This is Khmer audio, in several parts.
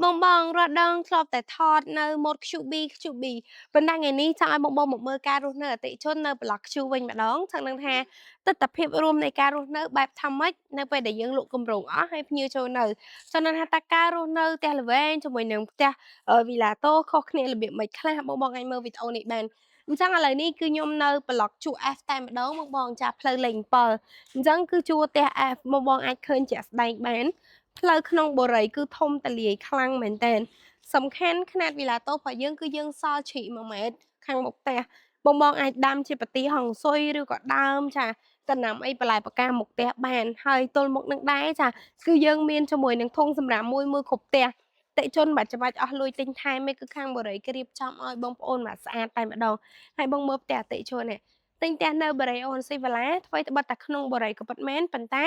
បងបងរាល់ដងធ្លាប់តែថតនៅម៉ូត QB QB ប៉ុន្តែថ្ងៃនេះចង់ឲ្យបងបងមកមើលការរស់នៅអតិថិជននៅប្លុក Q វិញម្ដងចង់ដឹងថាទស្សនភាពរួមនៃការរស់នៅបែបថាម៉េចនៅពេលដែលយើងលក់គម្រោងអស់ហើយភ្ញៀវចូលនៅចង់ដឹងថាតើការរស់នៅផ្ទះល្វែងជាមួយនឹងផ្ទះវីឡាតូខុសគ្នារបៀបម៉េចខ្លះបងបងអាចមើលវីដេអូនេះបានអញ្ចឹងឥឡូវនេះគឺខ្ញុំនៅប្លុកជួរ F តែម្ដងបងបងចាផ្លូវលេខ7អញ្ចឹងគឺជួរផ្ទះ F បងបងអាចឃើញជាក់ស្ដែងបានផ្លូវក្នុងបូរីគឺធំតលាយខ្លាំងមែនតើសំខាន់ຂະຫນាតវីឡាតូរបស់យើងគឺយើងសល់ជ្រីក1ម៉ែត្រខាងមុខផ្ទះបងបងអាចដាំជាប្រទីហុងស៊ុយឬក៏ដើមចាតំណាំអីបន្លែបកាមុខផ្ទះបានហើយទល់មុខនឹងដែរចាគឺយើងមានជាមួយនឹងធុងសម្រាប់មួយមួយគ្រប់ផ្ទះតិជនបាច់ច្បាច់អស់លុយទិញថែមឯគឺខាងបូរីគេរៀបចំឲ្យបងប្អូនមកស្អាតតែម្ដងហើយបងមើលផ្ទះអតិជននេះទិញផ្ទះនៅបូរីអូនស៊ីវ៉ាឡាធ្វើត្បិតតែក្នុងបូរីក៏ពិតមែនប៉ុន្តែ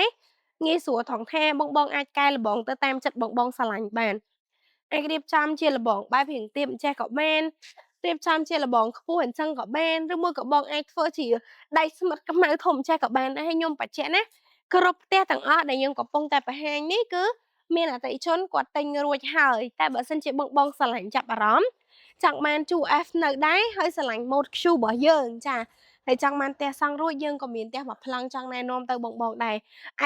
ងាយស្រួលថងថាបងបងអាចកែលបងទៅតាមចិត្តបងបងស្រឡាញ់បានអាចរៀបចំជាលបងបែបរៀងទៀបអញ្ចេះក៏បានរៀបចំជាលបងខ្ពស់អញ្ចឹងក៏បានឬមួយក៏បងអាចធ្វើជាដៃស្មិតខ្មៅធំចេះក៏បានដែរខ្ញុំបញ្ជាក់ណាគ្រប់ផ្ទះទាំងអស់ដែលយើងកំពុងតែបង្ហាញនេះគឺមានអតិថិជនគាត់ទិញរួចហើយតែបើសិនជាបងបងស្រឡាញ់ចាប់អារម្មណ៍ចង់បានជួ F នៅដែរហើយស្រឡាញ់ mode Q របស់យើងចាហើយចង់បានផ្ទះសង់រួចយើងក៏មានផ្ទះមួយប្លង់ចង់ណែនាំទៅបងបងដែរ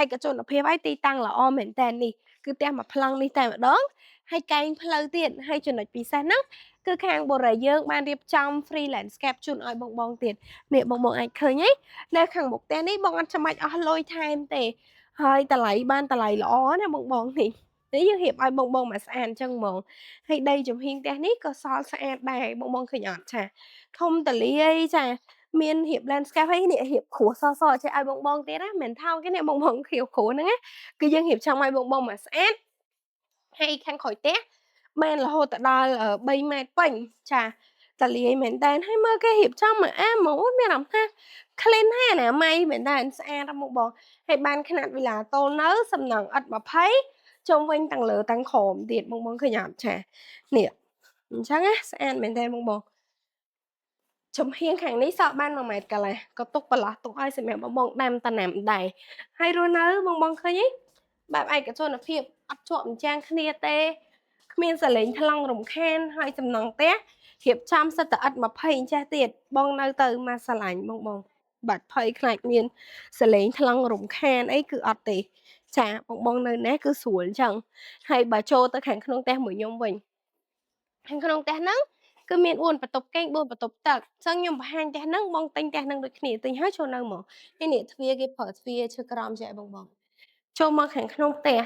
ឯកជនភាពហើយទីតាំងល្អមែនតើនេះគឺផ្ទះមួយប្លង់នេះតែម្ដងហើយកែងផ្លូវទៀតហើយចំណុចពិសេសហ្នឹងគឺខាងបូរីយើងបានរៀបចំ free landscape ជូនឲ្យបងបងទៀតនេះបងបងអាចឃើញហីនៅខាងមុខផ្ទះនេះបងអត់ចាំបាច់អស់លុយថែមទេហើយតម្លៃបានតម្លៃល្អណាបងបងនេះនេះយើងរៀបឲ្យបងបងមកស្អាតអញ្ចឹងហ្មងហើយដីចំហៀងផ្ទះនេះក៏សល់ស្អាតដែរបងបងឃើញអត់ចាធំតលាយចាមានរៀប landscape ហើយនេះរៀបគ្រួសសចេះឲ្យបងបងទៀតណាមិនថោកទេនេះបងបងខៀវគ្រួហ្នឹងណាគឺយើងរៀបចំឲ្យបងបងមកស្អាតហើយខាងក្រោយផ្ទះបានរហូតទៅដល់3ម៉ែត្រពេញចាតលាយមែនតើហើយមើលគេរៀបចំមកអាហ្មងមានអារម្មណ៍ថា clean ហើយអនាម័យមែនតើស្អាតមកបងហើយបានຂະຫນាតវិឡាតូលនៅសំណងឥដ្ឋ20ជុំវិញទាំងលើទាំងក្រោមទៀតបងបងឃើញអត់ចានេះអញ្ចឹងណាស្អាតមែនតើបងបងចំហៀងខាងនេះសក់បាន1ម៉ែត្រកន្លះក៏ទុកបន្លោះទុកឲ្យសម្រាប់បងបងដាំតំណាំដែរហើយរស់នៅបងបងឃើញទេបែបឯកជនភាពអត់ជាប់អញ្ចាំងគ្នាទេគ្មានសលេងថ្លង់រំខានហើយសំណង់ផ្ទះរៀបចំសិតតែឥដ្ឋ20អញ្ចេះទៀតបងនៅទៅមកស្រឡាញ់បងបងបាត់ភ័យខ្លាចមានសលេងថ្លង់រំខានអីគឺអត់ទេចាបងបងនៅនេះគឺស្រួលអញ្ចឹងហើយបើចូលទៅខាងក្នុងផ្ទះមួយខ្ញុំវិញខាងក្នុងផ្ទះហ្នឹងគឺមាន4បន្ទប់គេង4បន្ទប់ទឹកអញ្ចឹងខ្ញុំបង្ហាញផ្ទះហ្នឹងបងទិញផ្ទះហ្នឹងដូចគ្នាទិញហើយចូលនៅហ្មងហើយនេះទ្វារគេប្រើទ្វារឈើក្រមចេះបងបងចូលមកខាងក្នុងផ្ទះ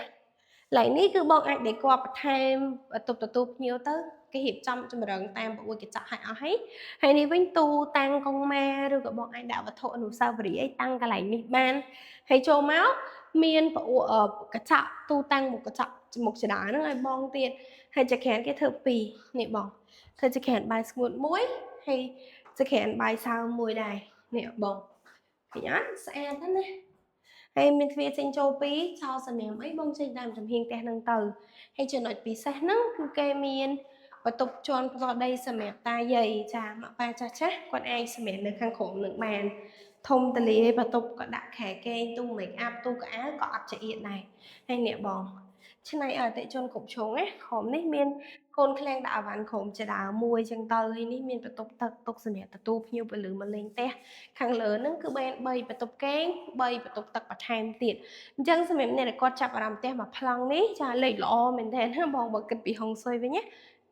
ឡៃនេះគឺបងអាចដេកបន្ថែមបន្ទប់ទទួលភ្ញៀវទៅគេរៀបចំចម្រឹងតាមប្អួយកញ្ចក់ឲ្យអស់ហើយហើយនេះវិញទូតាំងកុងម៉ាឬក៏បងអាចដាក់វត្ថុអនុស្សាវរីយ៍អីតាំងកន្លែងនេះបានហើយចូលមកមានប្អួកញ្ចក់ទូតាំងមុខកញ្ចក់មុខចដាហ្នឹងឲ្យបងទៀតហើយចក្រានគេធ្វើពីរនេះបងធ្វើចក្រានបាយស្ងួតមួយហើយចក្រានបាយសើមមួយដែរនេះបងឃើញអត់ស្អាតណាស់ណាហើយមានទ្វារចេញចូលពីរចោលសម្រាប់អីបងចេញតាមចំហៀងផ្ទះហ្នឹងទៅហើយចំណុចពិសេសហ្នឹងគឺគេមានបន្ទប់ជាន់ផ្ទាល់ដីសម្រាប់តាយាយចាម៉ាក់ប៉ាចាស់ចាស់គាត់អាចសម្រាប់នៅខាងក្រោមនឹងបានធំតលាយបន្ទប់ក៏ដាក់ខែគេងទូ make up ទូកៅអៅក៏អត់ចៀតដែរហើយអ្នកបងឆ្នៃឲ្យអតិជនគ្រប់ជ្រុងណាក្រោមនេះមានកូនឃ្លាំងដាក់អវ៉ាន់ក្រោមចដើមួយចឹងទៅហើយនេះមានបន្ទប់ទឹកទុកសម្រាប់ទទួលភ្ញៀវពលឺមកលេងផ្ទះខាងលើហ្នឹងគឺបាន3បន្ទប់គេង3បន្ទប់ទឹកបន្ថែមទៀតអញ្ចឹងសម្រាប់អ្នកដែលគាត់ចាប់អារម្មណ៍ផ្ទះមួយប្លង់នេះចាលេខល្អមែនទែនណាបងបើគិតពីហុងស៊ុយវិញណា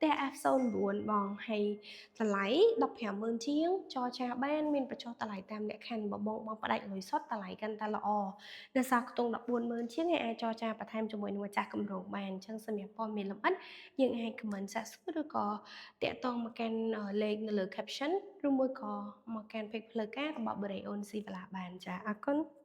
ផ្ទះ F09 បងហើយតម្លៃ150,000ជាងចរចាបានមានបញ្ចុះតម្លៃតាមលក្ខខណ្ឌបើបងបងផ្ដាច់លុយសុទ្ធតម្លៃកាន់តែល្អនៅសល់ខ្ទង់140,000ជាងហើយអាចចរចាបន្ថែមជាមួយនឹងម្ចាស់គម្រោងបានអញ្ចឹងសម្រាប់ព័ត៌មានលម្អិតយើងអាច comment សាកសួរឬក៏តាក់ទងមកកាន់លេខនៅលើ caption ឬមួយក៏មកកាន់ page ផ្លូវការរបស់ Bray On Sivala បានចាអរគុណ។